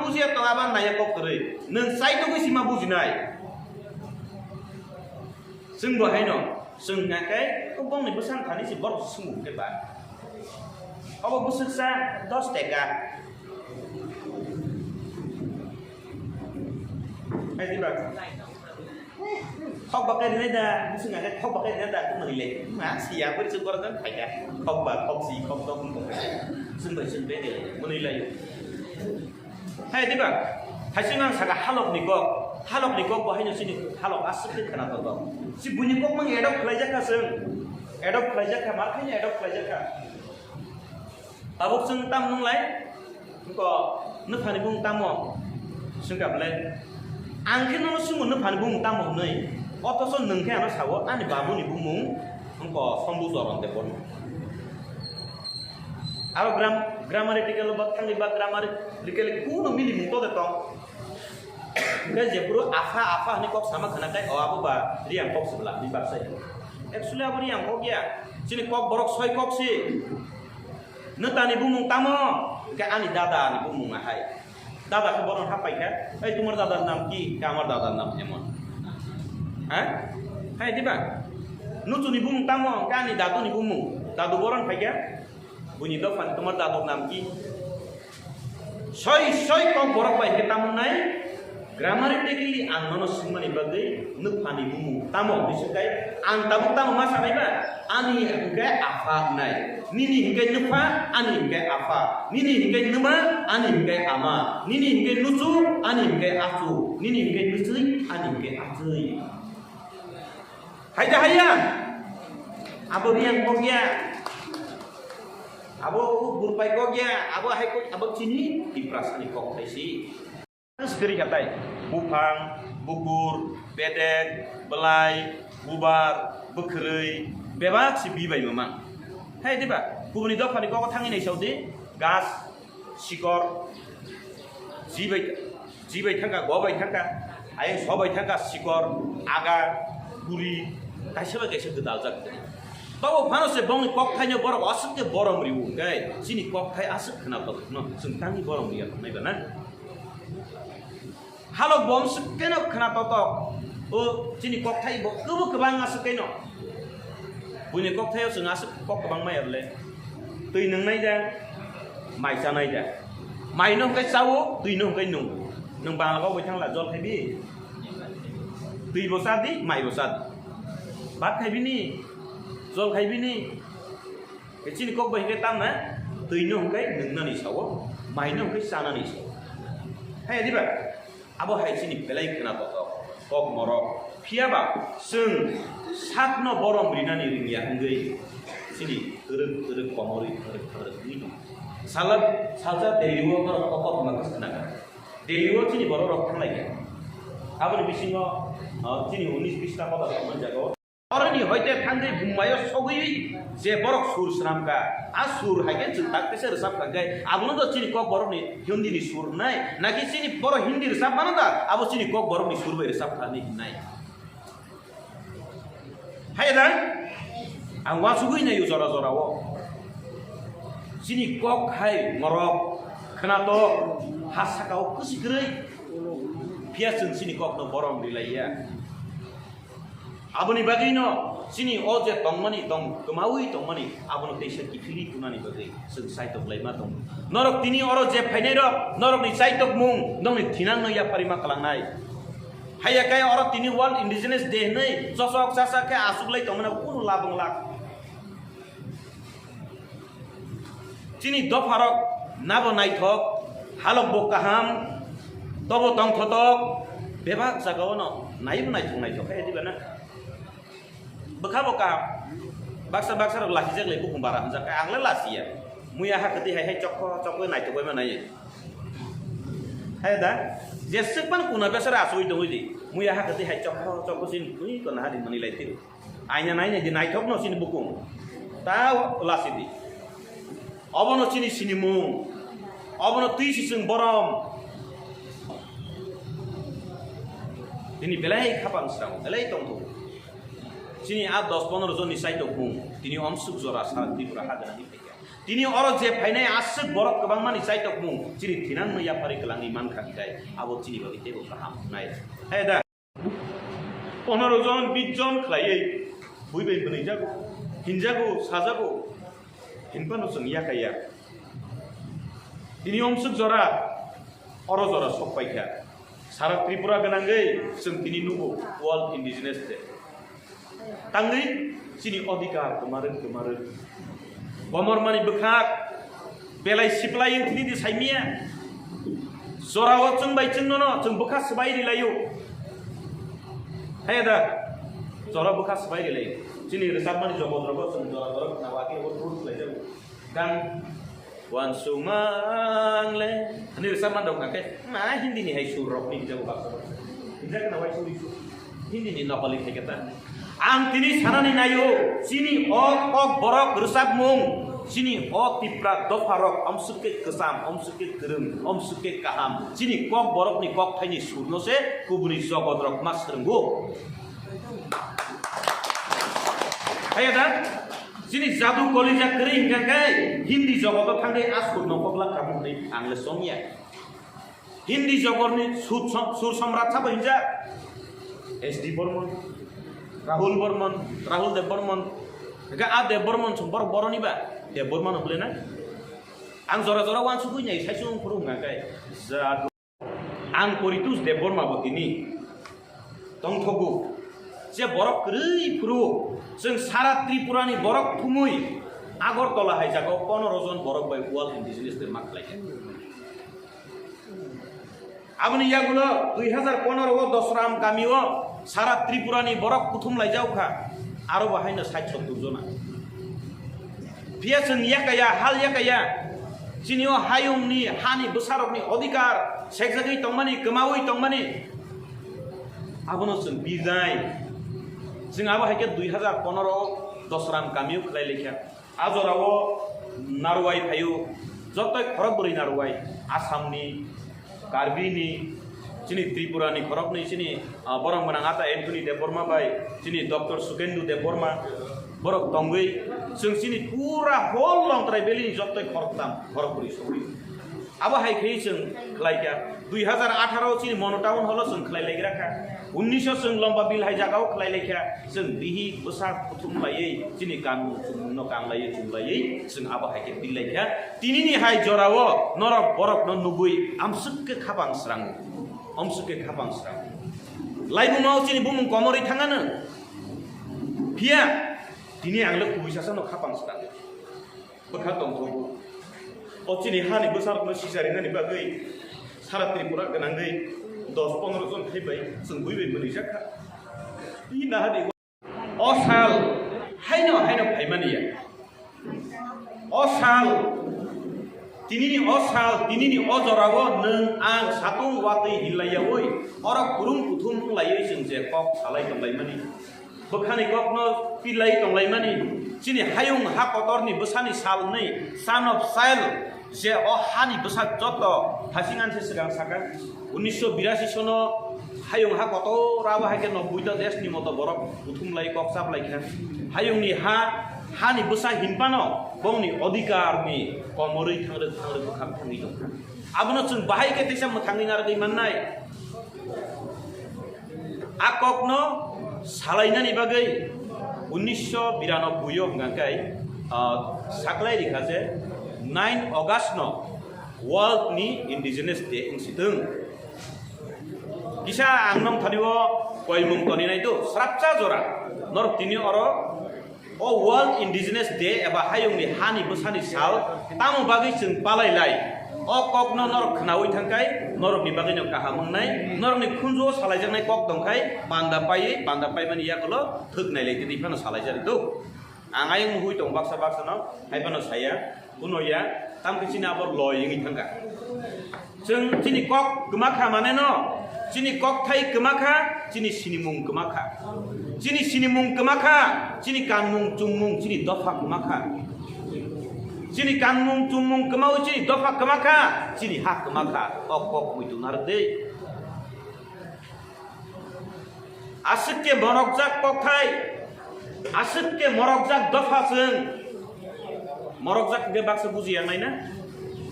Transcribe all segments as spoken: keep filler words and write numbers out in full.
Bujiya tong abo naiya kok kwrwi. Nwng chaitugwi sima bujinai. Chwng bo haino, chwng hwnkha khe, o bongni bwsang thani se borok se swngmung khe ba. Obo bwswksa dos teka. Hai diba? Khok bakai rinai da, bwswng hwnkha khe khok bakai rinai da, khe mwnwi lai. Ma siya bwrwi se borok jan phaikha. Khok ba, khok si, khok dok, khok si. Chwng bai chwng bedel, mwnwi lai. Hai diba? Haising ang saka halok ni kok. Halok ni kok bo haino chini halok aswk khe khwna tongo. Si buini kok mang adopt khlai jakha chwng. Adopt khlai jakha, ma khaino adopt khlai jakha. Tabuk chwng tam nung lai? Ko, nwphani bung tamo? Swngkha bwle. Ang khe nono swngmung nwphani bung tamo hwnwi. Othoso nwng khe ano sao ani babuni bumung wngkha Sombu Choron Debbarma. Aro gram-, grammatical ba thangwi ba grammatical kuno milimung to de tong. Hwnkhe jephuru apha, apha hwnwi kok sama khwna khe, o abo ba riyang kok se bwla hwnwi baksa. Actually abo riyang kok ya. Chini kok borok soi kok se. Nwtani bumung tamo? Hwnkhe ani dada ni bumung ahai. Dada khe bono hapai kha, "Ei, tumar dadar nam ki?" Hwnkhe, "Amar dadar nam emon." Ha? Hai diba? Nuchuni bumung tamo? Hwnkhe ani dadu ni bumung. Dadu boron phai kha. Buini dophan, "Tumar dador nam ki?" Soi soi kok borok bai khe tamo nai, grammatically ang nono swngmani bagwi nwphani bumung tamo hwnwi swngkhe, ang tabuk tamo ma sanai ba? Ani hwnkhe apha wngnai. Nini hwnkhe nwpha, ani hwnkhe apha. Nini hwnkhe nwma, ani hwnkhe ama. Nini hwnkhe nuchu, ani hwnkhe achu. Nini hwnkhe nuchwi, ani hwnkhe achwi. Hai da haiya? Abo riyang kok ya. Abo burpai kok ya. Abo hai kok, abo chini Tiprasani kok thai si. Swkri kha tai. Buphang, bukur, bedek, belai, bubar, bwkhwrwi, bebak se bi bai mamang. Hai diba? Kubuni dophani kok thangwi naisao di. Gas, sikor, ji bai, ji bai thangkha, go bai thangkha, ayang so bai thangkha, sikor, aga, guri, kaisa bai kaisa gwdal jak. Tabo phano se bongni kok thaino borok aswk khe borom riwo, hwnkhe chini kok thai aswk khwna tongno, chwng tangni borom riya tongnai ba na? Halok bo amswk keno khwna totok. O chini kokthai bo kwbo kwbang aswk keno. Buini kokthaio chwng aswk kok kwbang maya le. Twi nwngnai da, mai chanai da. Mai no hwnkhe chao, twi no hwnkhe nung. Nwng bangla kok bai thangla jol khaibi. Twi bo chadi, mai bo chadi. Bhat khaibini, jol khaibini. Chini kok bai hwnkhe tamna, twi no hwnkhe nwngnani sao, mai no hwnkhe chanani sao. Hai diba? Abo hai chini belai khwna totok, kok morok. Phiya ba chwng sakno borom rinani ringya hwngwi chini twrwk twrwk komorwi thwrwk thwrwk wngwi tongo. Sala, salsa Delhi-o norok kokma khwna kha. Delhi-o chini borok rok thanglaikha. Aboni bisingo, ah, chini unis bista kotor tongmani jaga-o. Oroni hoite thangwi bumbaio sogwi je borok sur swnamkha, a sur hai khe chwng tak tese rwchapkha khe, abono do chini kok borokni Hindini sur hwnai, naki chini borok Hindi rwchapmano da, abo chini kok borokni sur bai rwchapkha hinwi hwnnai. Hai da? Ang uansugwi naio jora jora o. Chini kok hai morok khwnatok ha saka o kwswi kwrwi. Phiya chwng chini kokno borom rilaiya. Aboni bagwino chini o je tongmani, tong kwmawi tongmani, abono teisa kiphilwi kunani bagwi chwng saitok laima tongo. Norok tini oro je phainairok, norokni chaitokmung nokni thinangno yapharwi ma kwlangnai. Haiya khe oro tini World Indigenous Day hwnwi chosok chacha khe achuklai tongmani kunu labong lak. Chini dopharok nabo naithok, halok bo kaham, tobo tongthotok, bebak jagao no naibo naithok naithok khe diba na? Bwkha bo kaham, baksa baksa rok lasijak lai bukhung bara hwnjak, ang le lasiya. Muya ha kwtwi hai hai chokho chokho naithok bai ma nai. Hai da, jeswk pan kuna besar asui tongwi di, muya ha kwtwi hai chokho chokho sin twi kona ha di mani lai tiro. Aina naina di naithokno chini bukung. Ta lasi di. Obono chini sinimung. Obono twi si chwng borom. Tini belai khapang srang, belai tongthok. Chini a dos pondro jonni chaitokmung. Tini omsuk jora sara Tripura ha gana di phaikha. Tini oro je phainai aswk borok kwbangmani chaitokmung chini thinangno yapharwi kwlangwi mankha, hinkhe abo chini bagwi teibo kaham wngnai. Hai da? Pondro jon, bis jon khlaiwi bui bai bwnwi jago, hinjago, sajago, hinphano chwng yakaiya. Tini omswk jora, oro jora sok paikha. Sara Tripura gwnangwi chwng tini nugo World Indigenous Day. Tangwi chini odhikar kwmarwi kwmarwi. Komormani bwkhak belai siplai wng thini di saimia. Jorao chwng bai chwng nono chwng bwkha swbai rilaio. Haya da? Jorao bwkha swbai rilaio. Chini rwchapmani jogot rogo chwng jora jora khna wake o rul khlaijago. Kang wansukmang le. Ani rwchapmani rok hwnkhe ma Hindi ni hai sur rok ni hijago baksa baksa. Hijak na wai suri sur. Hindi ni nokoli khai kata. Ang tini sanani naio, chini o kok borok rwchapmung, chini o Tipra dopha rok omsuk khe kwcham, omsuk khe kwrwng, omsuk khe kaham. Chini kok borok ni kok thaini sur no se kubuni jogot rok ma swrwngo. Haya da? Chini jadu kolija kwrwi hinkha khe Hindi jogoto thangwi a sur no kokla kamu hwnwi ang le songya. Hindi jogorni sur som-, sur somrat sabo hinjak S D Burman, Rahul Burman, Rahul Dev Burman. Ga a Dev Burman som borok boroni ba? Dev Burman hole na? Ang jora jora wansugwi nai sai sung phuru hwnga khe. Ja. Ang Poritos Debbarma bo tini tongthogo, je borok kwrwi phuru chwng sara Tripura ni borok thumwi Agartala hai jaga o pondro jon borok bai World Indigenous Day ma khlai kha. Aboni yagulo dui hazar pondro o Dosram kami o sara Tripura ni borok kuthum lai jak kha, aro bo haino sait sottur jona. Phiya chwng yakaya, hal yakaya, chini o hayung ni, hani bwsarok ni odhikar sekjagwi tongmani, kwmawi tongmani, abono chwng birnai. Chwng abo hai khe dui hazar pondro o Dosram kami o khlai lai kha. A jora o narwai phaio, jotoi khorok bwrwi narwai, Assam ni, Karbi ni, chini Tripura ni khoroknwi chini, ah, borok gwnang ata Anthony Debbarma bai chini Doctor Sukendu Debbarma borok tongwi chwng chini pura whole Longtrai Valley ni jotoi khoroktham khorokbrwi sogwi. Abo hai khe chwng khlai kha. Dui hazar atharo chini Mono Town Hall o chwng khlai lai gra kha. Unnish o chwng Lomba Bill hai jaga o khlai lai kha. Chwng bihik bwsa kuthum laiwi chini kanmung chumung no kanglaiwi chumlaiwi chwng abo hai khe bill lai kha. Tinini hai jorao norok borokno nugwi amswk khe khapang srango, amswk khe khapang srango. Laibumao chini bumung komorwi thangano. Phiya tini ang le kubui sasano khapang srango. Bwkha tongthokgo. O chini hani bwsarokno sicharinani bagwi sara Tripura gwnangwi dos pondro jon khai bai chwng bui bai mwnwi jak kha. Ih naha di. O sal haino haino phaimani ya. O sal, tinini o sal, tinini o jorao nwng ang satung watwi hinlaiyaui oro kwrwng kuthum wnglaiwi chwng je kok salai tonglaimani, bwkhani kokno pilai tonglaimani, chini hayung ha kotorni bwsani sal hwnwi son of soil, je o hani bwsa joto hasing anse swkang saka. Unnish birashi sono hayung ha kotor abo hai khe nobboita deshni moto borok kuthum lai kok chap lai kha. Hayungni ha, hani bwsa hinphano bongni odhikarni komorwi thangrwk thangrwk bwkhak thangwi tongkha. Abono chwng bahai khe teisa mwthangwi narwgwi mannai. A kokno salainani bagwi unnish biranubboi o hwnka khe, ah, saklai rikha je nine August no World ni Indigenous Day wng si thung. Kisa ang nong thani o koimung toni nai do, srapsa jora. Norok tini oro o World Indigenous Day eba hayungni hani bwsani sal tamo bagwi chwng palai lai? O kokno norok khnaui thangkhai, norokni bagwino kaham wngnai, norokni khunjuo salaijaknai kok tongkhai, panda paiwi, panda paimani yagulo thwk nailai tini phano salaijak do. Ang ayang muhui tong baksa baksa no, hai phano saya, kuno ya, tam khe chini abo loi wngwi thangkha. Chwng chini kok kwma kha mane no, chini kok thai kwma kha, chini sinimung kwma kha. Chini sinimung kwma kha, chini kanmung chumung chini dopha kwma kha. Chini kanmung chumung kwmawi chini dopha kwma kha, chini ha kwma kha. Kok kok muitu narwk de. Aswk khe morokjak kokthai, aswk khe morokjak dopha chwng. Morokjak hwnkhe baksa bujiya nai na?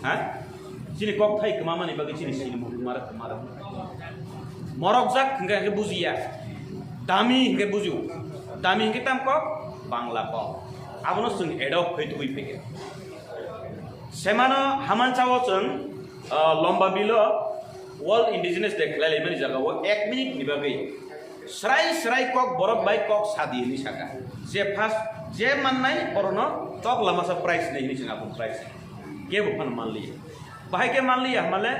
Ha? Chini kok thai kwmamani bagwi chini sinimung kwmara kwmara. Morokjak hwnkhe hwnkhe bujiya. Dami hwnkhe bujio. Dami hwnkhe tam kok? Bangla kok. Abono chwng adopt khai tubui phaikha. Semano hamanchao chwng, ah, lomba bilo World Indigenous Day khlai laimani jagao ek minute ni bagwi srai srai kok borok bai kok sadi hinwi saka. Je first, je mannai orono tok lamasa prize nai hinwi chwng aboni prize. Kebo phano manliya. Bahai khe manliya hamale,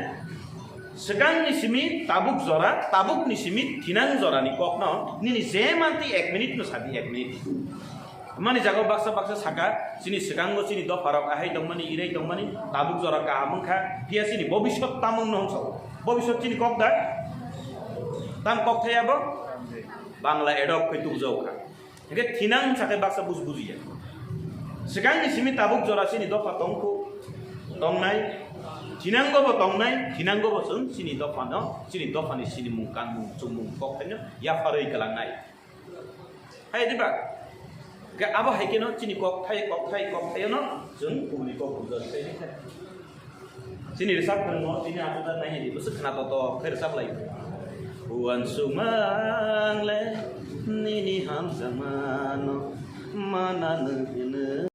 swkangni simi tabuk jora, tabukni simi thinang jorani kokno nini je mantwi ek minute no sadi, ek minute. Mani jagao baksa baksa saka, chini swkango chini dopharok ahai tongmani, irai tongmani, tabuk jora kaham wngkha, phiya chini bobiswt tamo wngno hwnsa o. Bobiswt chini kok da? Tam kok thaya bo? Bangla adopt khai tubujao kha. Hingke thinang sakai baksa buj bujiya. Swkangni simi tabuk jora chini dopha tongkhu, tongnai, thinango bo tongnai, thinango bo chwng chini dophano, chini dophani sinimung kanmung chumung kok thaino yapharwi kwlangnai. Hai diba? Hwnkhe abo hai kheno chini kok thai, kok thai, kok thaino chwng kubuni kok bujak thai. Chini rwchap phwrwngno chini achuda nai di, bwswk khna to to khe rwchap lai. Uansukmang le nini hamjakmano mananw hwnwi.